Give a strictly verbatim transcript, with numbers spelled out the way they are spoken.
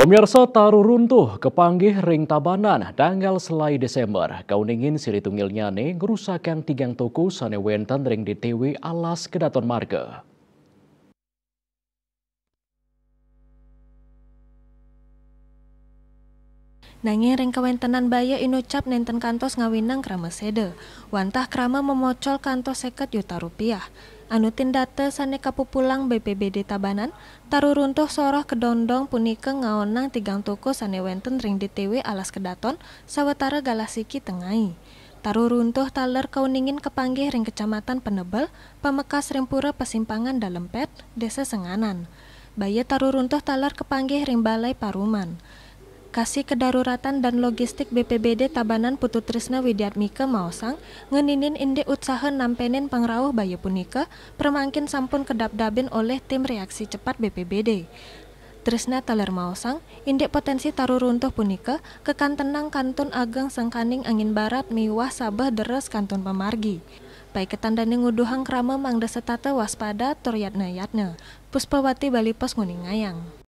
Pemirsa, taruh runtuh kepanggih ring Tabanan tanggal selai Desember, kauningin silih tunggilnyane ngrusakan tigang toko sane wenten ring D T W alas kedaton marga. Nanging ring kawentenan baya inucap nenten kantos ngawinang krama seda, wantah krama mamocol kantos seket yuta rupiah. Anutin data sane kapupulang B P B D Tabanan, taruh runtuh soroh kedondong punika ngaonang tigang toko sane wenten ring D T W alas kedaton, sawatara galah siki tengai. Taruh runtuh taler kauningin kapanggih ring Kecamatan Penebel, pamekas ring Pura Pasimpangan Dalem Pet, Desa Senganan. Baya taruh runtuh taler kapanggih ring Balai Paruman. Kasih Kedaruratan dan Logistik B P B D Tabanan Putu Trisna Widiatmika maosang, ngeninin indik utsaha nampenin pangrauh baya punika, pramangkin sampun kadabdabin olih tim reaksi cepat B P B D. Trisna taler maosang, indik potensi taruh runtuh punika, kakantenang kantun ageng sangkaning angin barat miwah sabeh deres kantun pamargi. Paiketan dane nguduhang krama mangda setata waspada tur yatna-yatna. Puspawati, Bali Post, nguningayang.